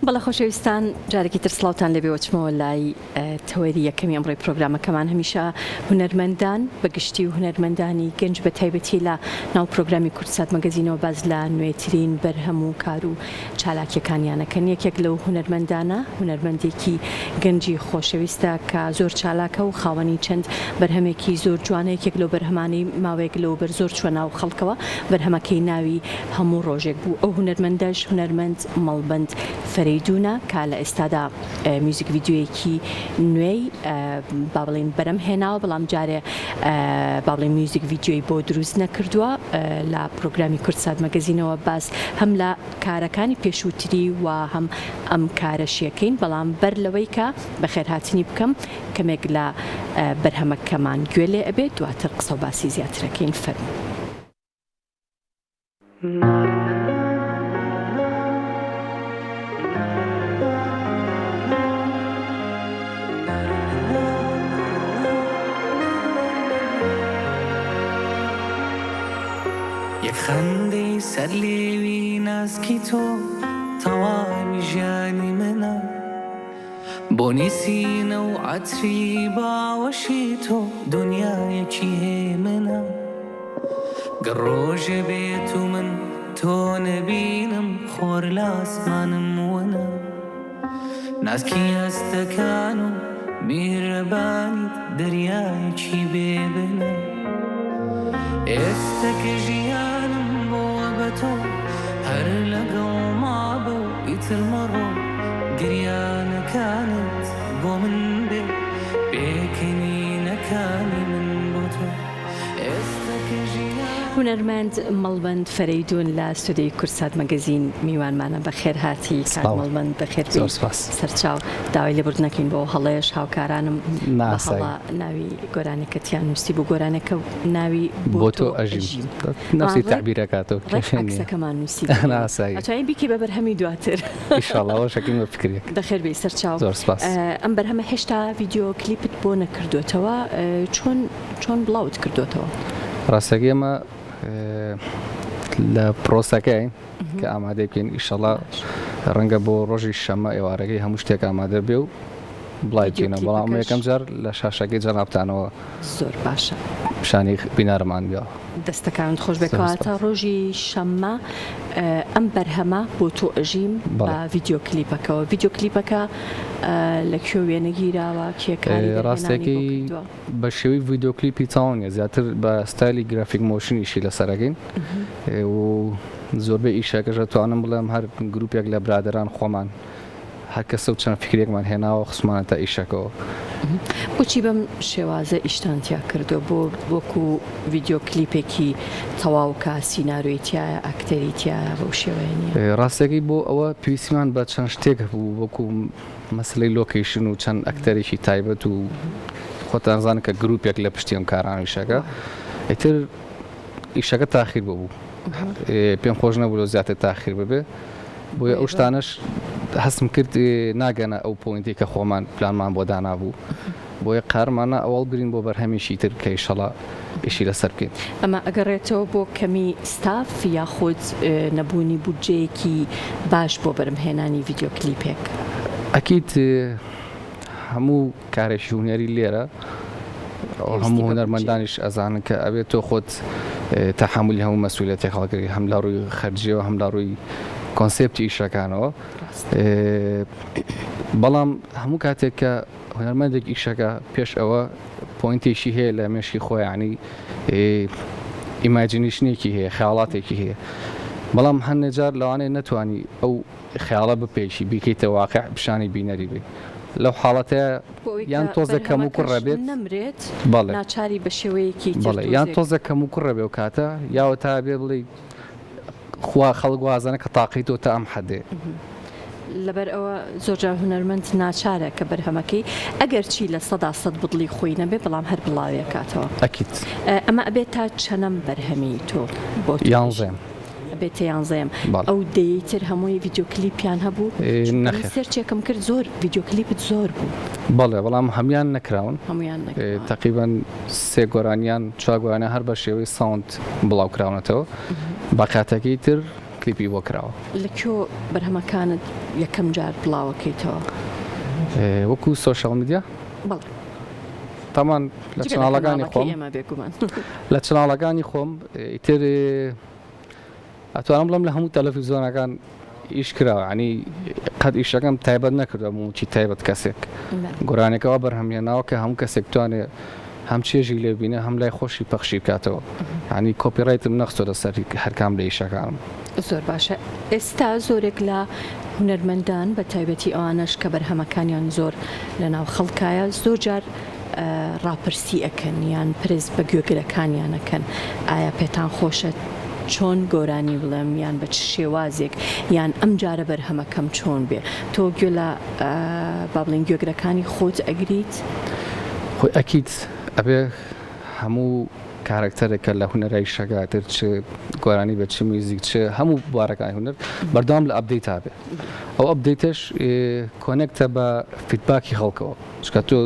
بەڵێ خۆشەویستان جارێکی تر سڵاوتان لێبێ وەچمەوە لای تەوەری یەکەمی ئەمڕۆی پرۆگرامەکەمان هەمیشە هونەرمەندان بە گشتی و هونەرمەندانی گەنج بە تایبەتی لە ناو پرۆگرامی کوردسات مەگەزینەوە باس لە نوێترین بەرهەم و کار و چالاکیەکانیانەکەن یەکێک لەو هونەرمەندانە هونەرمەندێکی گەنجی خۆشەویستە کە زۆر چالاکە و خاوەنی چەند بەرهەمێکی زۆر جوانە یەکێک لەو بەرهەمانەی ماوەیەک لەوبەر زۆر چوە ناو خەڵکەوە بەرهەمەکەی ناوی هەموو ڕۆژێک بوو ئەو هونەرمەندەش هونەرمەند مەڵبەند فەرەیدوونە کە لە ئێستادا میوزیک ڤیدیۆیەکی نوێی با بڵێین بەرەم هێناوە بەڵام جارێ با بڵێین میوزیک ڤیدیۆی بۆ دروست نەکردووە لە پرۆگرامی کوردسات مەگەزینەوە باس هەم لە کارەکانی پێشووتری و هەم ئەم کارەشیەکەین بەڵام بەر لەوەی کە بەخێرهاتنی بکەم کەمێک لە بەرهەمەکەمان گوێ لێ ئەبێت دواتر قسە و باسی زیاترەکەین فەرموو. یەک خەندەی سەر لێوی ناسکی تۆ تەواوی ژیانی منە بۆنی سینە و عەتری باوەشی تۆ دونیایەکی هێمنە گەر ڕۆژێ بێت و من تۆ نەبینم خۆر لە ئاسمانم ونە ناسکی هەستەکان و میهرەبانیت دەریایەکی بێ بنە ئێستە کە ژیانم بووە بە تۆ هەر لەگەڵ مابە و ئیتر مەڕۆ گریانەکانت بۆ من بێ پێکەنینەکانی من بۆ تۆ ئێستە کە ژیانم. هونەرمەند مەڵبەند فەرەیدون لە ستۆدیۆی کوردسات مەگەزین میوانمانە بەخێرهاتی کاک مەڵبەند بەخێر بێی سەرچاو داوای لێبوردن ئەکەین بۆ هەڵەیەش هاوکارانم بە هەڵە ناوی گۆرانیەکەتیان نووسیبوو گۆرانیەکە ناوی بۆ تۆ ئەژیم نفسی تەعبیرەکاتەوە ڕێک عەکسەکەمان نووسیبوو ئەتوانی بیکەی بە بەرهەمی دواتر ئیشاڵا ئەوەش ئەکەین بە فکرێک. بەخێر بێی سەرچاو زۆر سپاس. ئەم بەرهەمە هێشتا ڤیدیۆ کلیپت بۆ نەکردۆتەوە چۆن چۆن بڵاوت کردۆتەوە؟ ڕاستەکەی ئێمە لە پرۆسەکەین کە ئامادەی بکەین ئیشەڵا ڕەنگە بۆ ڕۆژی شەممە ئێوارەکەی هەموو شتێک ئامادە بێ و بڵاوی بکەینەوە بەڵام ئەمە یەکەم جار لە شاشەکەی جەنابتانەوە زۆر باشە پیشانی بینەرمان بیا. دەستەکانت خۆش بێت کەواتە ڕۆژی شەممە ئەم بەرهەمە بۆ تۆ ئەژیم بە ڤیدیۆ کلیپەکەوە ڤیدیۆ کلیپەکە لە کوێ وێنە گیراوە کێ کاری دەرهێنانی بۆ کردووە؟ بە شێوەی ڤیدیۆ کلیپی تەواو نیە زیاتر بە ستایلی graphic motion ئیشی لەسەر ئەکەین و زۆربەی ئیشەکەش ئەتوانم بڵێم هەر گروپێک لە برادەران خۆمان هەر کەسە و چەند فیکرێکمان هێناوە خستمانەتە ئیشەکەوە. بۆچی بەم شێوازە ئیشتان تیا کردووە بۆ وەکو ڤیدیۆ کلیپێکی تەواو کە سینارۆی تیایە ئەکتەری تیایە بەو شێوەیە نیە؟ ڕاستەکەی بۆ ئەوە پێویستیمان بە چەند شتێک هەبوو وەکو مەسەلەی location و چەند ئەکتەرێکی تایبەت و خۆتان زانن کە گروپێک لە پشتی ئەم کارانە ئیشەکە ئیتر ئیشەکە تاخیر ببوو پێم خۆش نەبوو لەو زیاتر تاخیر ببێ بۆیە ئەو شتانەش هەستم کرد ناگەنە ئەو point ی کە خۆمان پلانمان بۆ دانابوو بۆیە قارمانە ئەوەڵ برین بۆ بەرهەمێکی تر کە ئیشەڵا ئیشی لەسەر بکەین. ئەمە ئەگەڕێتەوە بۆ کەمی ستاف یاخود نەبوونی بودجەیەکی باش بۆ بەرهەمهێنانی ڤیدیۆ کلیپێک؟ ئەکید هەموو کارێکی هونەری لێرە هەموو هونەرمەندانیش ئەزانن کە ئەبێت تۆ خۆت تەحەمولی هەموو مەسئولیەتێک هەڵگری هەم لە ڕووی خەرجیەوە هەم لە ڕووی کۆنسێپتی ئیشەکانەوە بەڵام هەموو کاتێک کە هونەرمەندێک ئیشەکە پێش ئەوە point ێکی هەیە لە مێشکی خۆیانی imagination ێکی هەیە خەیاڵاتێکی هەیە بەڵام هەندێک جار لەوانەیە نەتوانی ئەو خەیاڵە بپێکی بیکەیتە واقع پیشانی بینەری بی لەو حاڵەتەیا یان تۆزێک کەم و کوڕ ئەبێت نەمرێت بەڵێ ناچاری بە شێوەیەکی تر بەڵێ یان تۆزێک کەم و کوڕ ئەبێ ئەو کاتە یاوە تا ئەبێ بڵێی خوا خەڵک وازانە کە تاقەی تۆ تا ئەم حەدەیە. لەبەر ئەوە زۆرجار هونەرمەند ناچارە کە بەرهەمەکەی ئەگەرچی 100% بەدڵی خۆی نەبێ بەڵام هەر بڵاوی ئەکاتەوە. ئەکید. ئەمە ئەبێت تا چەنەم بەرهەمی تۆ بۆ تۆ یانزەیەم. ئەبێتە یانزەیەم. بەڵێ. ئەو دەیەی تر هەمووی ڤیدیۆ کلیپیان هەبوو؟ چونکە من نەخێر. search ێکم کرد زۆر ڤیدیۆ کلیپت زۆر بوو. بەڵێ بەڵام هەموویان نەکراون. هەموویان نەکراون. تەقریبەن سێ گۆرانیان چوار گۆرانیان هەر بە شێوەی sound بڵاو کراونەتەوە باقیاتەکەی تر. کلیپی بۆ کراوە. لە کوێ بەرهەمەکانت یەکەم جار بڵاوەکەیتەوە؟ وەکو social media؟ بەڵێ. تامان لە جگە لە channel ەکانی کەناڵەکەی خۆم ئێمە بێگومان. لە channel ەکانی خۆم ئیتر ئەتوانم بڵێم لە هەموو تەلەفیزۆنەکان ئیش کراوە ینی قەت ئیشەکەم تایبەت نەکردوە موڵکی تایبەت کەسێک گۆرانێکەوە بەرهەمێناوە کە هەموو کەسێک توانێ هەم چێژی لێ بینە هەم لای خۆشی پەخشی بکاتەوە ینی copyright م نەخستۆتە سەر هەرکام لە ئیشەکانم. زۆر باشە ئێستا زۆرێک لە هونەرمەندان بە تایبەتی ئەوانەش کە بەرهەمەکانیان زۆر لە ناو خەڵکایە زۆر جار ڕاپرسی ئەکەن یان پرس بە گوێگرەکانیان ئەکەن ئایا پێتان خۆشە چۆن گۆرانی بڵێم یان بە چ شێوازێک یان ئەم جارە بەرهەمەکەم چۆن بێ تۆ گوێ لە با بڵێین گوێگرەکانی خۆت ئەگریت؟ خۆی ئەکید ئەبێ هەموو کارەکتەرێک کە لە هونەرای شەکاتر چ گۆرانی بێت چ میوزیک چ هەموو بوارەکانی هونەر بەردەوام لە update ا بێ ئەو update ەش connect ە بە feedback ی خەڵکەوە چونکە تۆ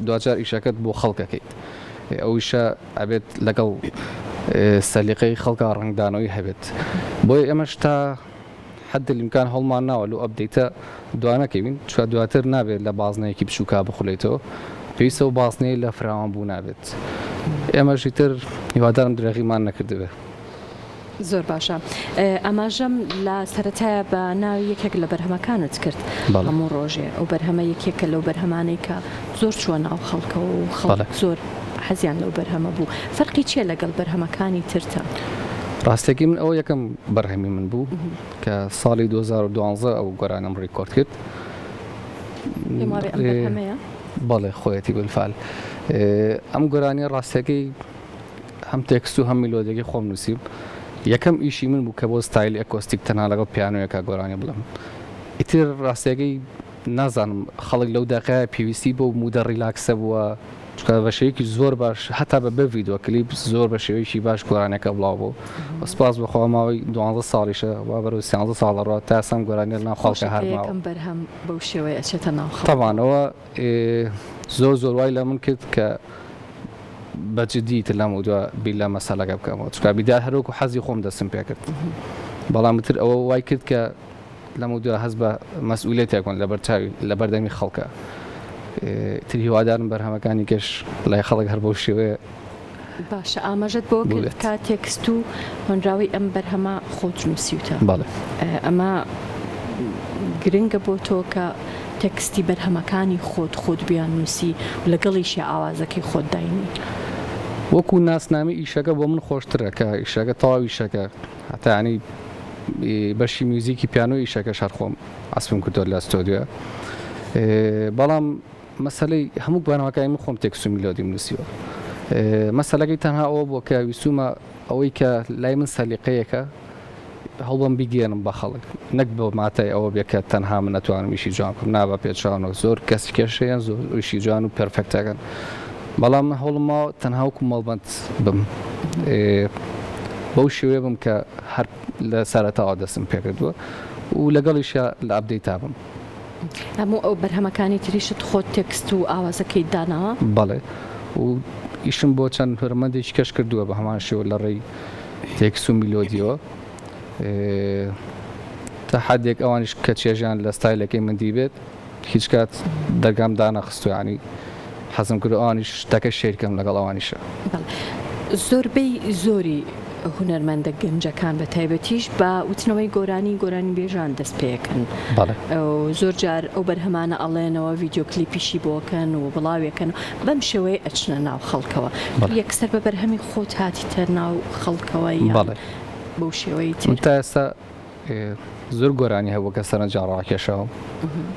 دواجار ئیشەکەت بۆ خەڵک ئەکەیت ئەو ئیشە ئەبێت لەگەڵ سەلیقەی خەڵکا ڕەنگدانەوەی هەبێت بۆیە ئێمەش تا حد الامکان هەوڵمان ناوە لەو update ە دوانەکەوین چونکە دواتر نابێت لە بازنەیەکی بچووکا بخولێتەوە پێویستە ئەو بازنەیە لە فراوان بوو نابێت ئێمەش ئیتر هیوادارم درێغیمان نەکردبێ. زۆر باشە ئاماژەم لە سەرەتایە بە ناوی یەکێک لە بەرهەمەکانت کرد هەموو ڕۆژێ ئەو بەرهەمە یەکێکە لەو بەرهەمانەی کە زۆر چووە ناو خەڵکەوە و خەڵک زۆر حەزیان لەو بەرهەمە بوو فەرقی چییە لەگەڵ بەرهەمەکانی ترتا؟ ڕاستەکەی من ئەوە یەکەم بەرهەمی من بوو کە ساڵی 2012 ئەو گۆرانم record کرد. پێم وابێ ئەم بەرهەمەیە؟ بەڵێ خۆیەتی بالفعل. ئەم گۆرانیە ڕاستەکەی هەم تێکست و هەم میلۆدیەکەی خۆم نووسیم یەکەم ئیشی من بوو کە بۆ ستایلی acoustic تەنها لەگەڵ پیانۆیەکا گۆرانی بڵێم ئیتر ڕاستیەکەی نازانم خەڵک لەو دەقەیە پێویستی بەو mood ە relax ە بووە چونکە بە شێوەیەکی زۆر باش هەتا بە بێ ڤیدیۆ کلیپ زۆر بە شێوەیەکی باش گۆرانیەکە بڵاو بوو سپاس بەخوا ماوەی دوانزە ساڵیشە وا بەرەو سیانزە ساڵ ئەڕوا تا ئێستا ئەم گۆرانیە لەناو خەڵکا خۆشە کە هەر ماوە. یەکەم بەرهەم بەو شێوەیە ئەچێتە ناو خەڵکەوە. تەبعەن ئەوە زۆر زۆر وای لە من کرد کە بە جدی ئیتر لەمەودوا بیر لە مەسەلەکە بکەمەوە چونکە بیدار هەر وەکو حەزی خۆم دەستم پێکرد بەڵام ئیتر ئەوە وای کرد کە لەمەودوا هەست بە مەسئولیەتێک بکەم لەبەر چاوی لەبەردەمی خەڵکە ئیتر هیوادارم بەرهەمەکانی کەش لای خەڵک هەر بەو شێوەیە باشە ئاماژەت بەوە کرد بووبێت. کە تێکست و هۆنراوەی ئەم بەرهەمە خۆت نووسیوتە بەڵێ. ئەمە گرنگە بۆ تۆ کە تێکستی بەرهەمەکانی خۆت خۆت بیاننووسی و لەگەڵیشیا ئاوازەکەی خۆت داینێی؟ وەکو ناسنامەی ئیشەکە بۆ من خۆشترە کە ئیشەکە تەواو ئیشەکە هەتا یانی بەشی میوزیکی پیانۆی ئیشەکەش هەر خۆم عەسفم کردووە لە ستۆدیۆ بەڵام مەسەلەی هەموو بەرهەمەکانی من خۆم تێکست و میلۆدیم نووسیوە مەسەلەکەی تەنها ئەوە بووە کە ویستومە ئەوەی کە لای من سەلیقەیەکە هەوڵبەم بیگەیەنم بە خەڵک نەک بە ماتای ئەوە بێ کە تەنها من ئەتوانم ئیشی جوان بکەم نا بە پێچەوانەوە زۆر کەس کێشەیە زۆر ئیشی جوان و perfect ئەکەن بەڵام من هەوڵم ماوە تەنها وەکو مەڵبەند بم بەو شێوەیە بم کە هەر لە سەرەتاوە دەستم پێکردووە و لەگەڵیشیا لە update ا بم. هەموو ئەو بەرهەمەکانی تریشت خۆت تێکست و ئاوازەکەیت داناوە؟ بەڵێ و ئیشم بۆ چەند هونەرمەندێکی کەش کردووە بە هەمان شێوە لە ڕێی تێکست و میلۆدیەوە تا حدێک ئەوانیش کە چێژیان لە ستایلەکەی من دیبێت هیچ کات دەرگام دانەخستووە یانی حەزم کردووە ئەوانیش شتەکە share کەم لەگەڵ ئەوانیشا. بەڵێ زۆربەی زۆری هونەرمەندە گەنجەکان بە تایبەتیش بە وتنەوەی گۆرانی گۆرانیبێژان دەست پێکەن بەڵێ. زۆر جار ئەو بەرهەمانە ئەڵێنەوە ڤیدیۆ کلیپیشی بۆ کەن و بڵاوێکەن بەم شێوەیە ئەچنە ناو خەڵکەوە تۆ بەڵێ. یەکسەر بە بەرهەمی خۆت هاتیتە ناو خەڵکەوە یان بەڵێ. بەو شێوەی من تر؟ تا ئێستا زۆر گۆرانی هەبوو کە سەرنجیان ڕاکێشاوم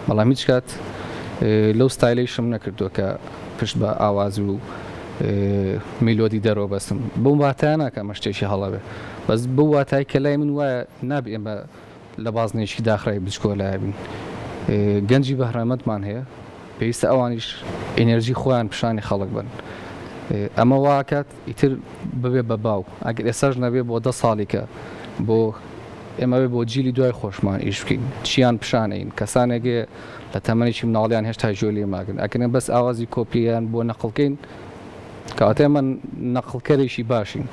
بەڵام هیچ کات لەو ستایلەیشم نەکردووە کە پشت بە ئاواز و میلۆدی دەرەوە بەستم بەو واتایە ناکە ئەمە شتێکی هەڵە بێ بەس بەو واتای کە لای من وایە نابێ ئێمە لە بازنەیەکی داخراوی بچکۆلایە بین گەنجی بەهرەمەندمان هەیە پێویستە ئەوانیش ئینێرجی خۆیان پیشانی خەڵک بن ئەمە واکات ئیتر ببێ بە باو ئەگەر ئێستاش نەبێ بۆ دە ساڵی کە بۆ ئێمە بێ بۆ جیلی دوای خۆشمان ئیش بکەین چیان پیشانەین کەسانێک هەیە لە تەمەنێکی مناڵیان هێشتا گوێ لێ ماگرن ئەگەر بەس ئاوازی کۆپییان بۆ نەقڵکەین. کەواتە ئێمە نەقڵکەرێکی باشین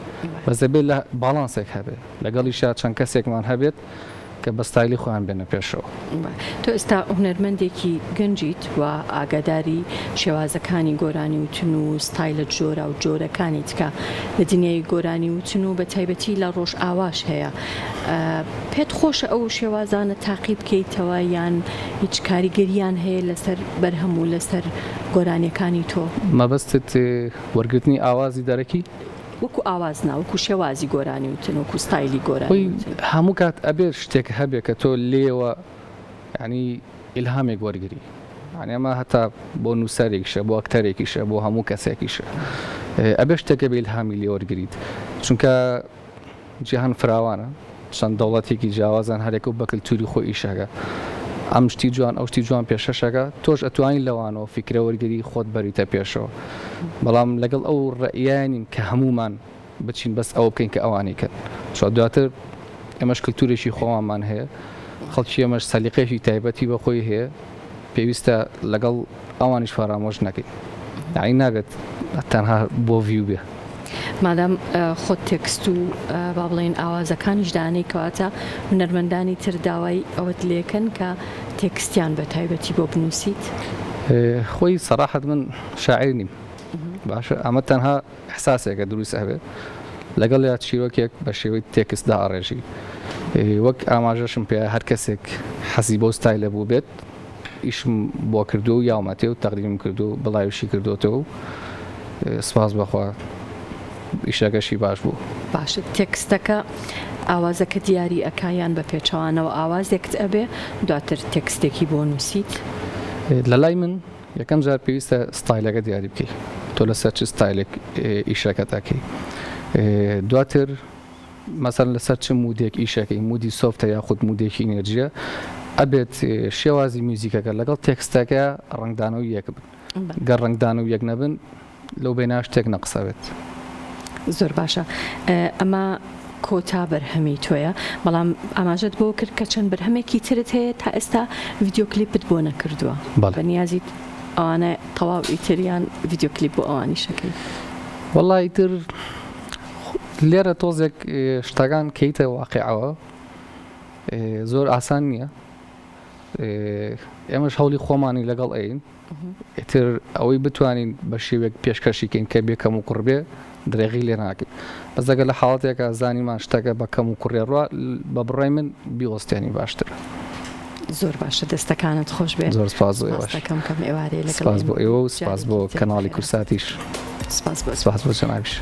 بەس دەبێت لە باڵانسێک هەبێت لەگەڵیشا چەند کەسێکمان هەبێت کە بە ستایلی خۆیان بێنە پێشەوە. تۆ ئێستا هونەرمەندێکی گەنجیت و ئاگاداری شێوازەکانی گۆرانی وتن و ستایلە جۆراو جۆرەکانیت کە لە دنیای گۆرانی وتن و بە تایبەتی لە ڕۆژئاواش هەیە پێت خۆشە ئەو شێوازانە تاقی بکەیتەوە یان هیچ کاریگەریان هەیە لەسەر بەرهەم و لەسەر گۆرانیەکانی تۆ؟ مەبەستت وەرگرتنی ئاوازی دەرەکی؟ وەکو ئاواز نا وەکو شێوازی گۆرانی وتن وەکو ستایلی گۆرانی خۆی وتن. هەموو کات ئەبێت شتێک هەبێ کە تۆ لێیەوە یانی ئیلهامێک وەرگری یانی ئەمە هەتا بۆ نووسەرێکیشە بۆ ئەکتەرێکیشە بۆ هەموو کەسێکیشە ئەبێ شتێک هەبێ ئیلهامی لێ وەرگریت چونکە جیهان فراوانە چەند دەوڵەتێکی جیاوازن هەرێکە و بە کلتوری خۆی ئیشەکە ئەم شتی جوان ئەو شتی جوان پێشەشەکە تۆش ئەتوانی لەوانەوە فیکرە وەرگری خۆت بەریتە پێشەوە بەڵام لەگەڵ ئەو ڕەئیە نیم کە هەموومان بچین بەس ئەوە بکەین کە ئەوانی کەن چوە دواتر ئێمەش کلتورێکی خۆمانمان هەیە خەڵکی ئێمەش سەلیقەیەکی تایبەتی بە خۆی هەیە پێویستە لەگەڵ ئەوانیش فەرامۆش نەکەین یانی نابێت تەنها بۆ ڤیو بێ. مادام خۆت تێکست و با بڵێین ئاوازەکانیش دانەی کەواتە هونەرمەندانی تر داوای ئەوەت لێکەن کە تێکستیان بە تایبەتی بۆ بنووسیت؟ خۆی سەراحەت من شاعیر نیم باشە ئەمە تەنها ئیحساسێکە دروست ئەبێت لەگەڵیا چیرۆکێک بە شێوەی تێکست دائەڕێژی وەک ئاماژەشم پێ هەر کەسێک حەزی بەو ستایلە بووبێت ئیشم بۆ کردووە و یاومەتێ و تەقدیمم کردووە و بڵاویشی کردۆتەوە و سپاس بەخوا ئیشەکەشی باش بوو. باشە تێکستەکە ئاوازەکە دیاری ئەکا یان بە پێچەوانەوە ئاوازێکت ئەبێ دواتر تێکستێکی بۆ نووسیت؟ لەلای من یەکەم جار پێویستە ستایلەکە دیاری بکەی تۆ لەسەر چ ستایلێک ئیشەکەت ئەکەی دواتر مەسەلەن لەسەر چ مودێک ئیشەکەی مودی سۆفتە یاخود مودێکی ئینێرجیە ئەبێت شێوازی میوزیکەکە لەگەڵ تێکستەکە ڕەنگدانەوەی یەک بن گەر ڕەنگدانەوەی یەک نەبن لەو بەینا شتێک نەقسە بێت. زۆر باشە ئەمە کۆتا بەرهەمی تۆیە بەڵام ئاماژەت بۆ کرد کە چەند بەرهەمێکی ترت هەیە تا ئێستا ڤیدیۆ کلیپت بۆ نەکردووە بەڵێ. بەنیازیت ئەوانە تەواو ئیتر یان ڤیدیۆ کلیپ بۆ ئەوانیشەکەی؟ وەڵا ئیتر لێرە تۆزێک شتەکان کەیتە واقیعەوە زۆر ئاسان نییە ئێمەش هەوڵی خۆمانی لەگەڵ ئەین ئیتر ئەوەی بتوانین بە شێوێک پێشکەشی کەین کە بێ کەم و کوڕ بێ درێغی لێ ناکەین بەس ئەگەر لە حاڵەتێکا زانیمان شتەکە بە کەم و کوڕێ ڕوا بە بڕای من بیوەستێنی باشترە. زۆر باشە دەستەکانت خۆش بێ. زۆر سپاس بۆ ئێوەش. سپاس دەکەم کەم ئێوارەیە لەگەڵ سپاس بۆ ئێوە و سپاس بۆ کەناڵی کوردساتیش. سپاس بۆ سپاس بۆ جەنابیش.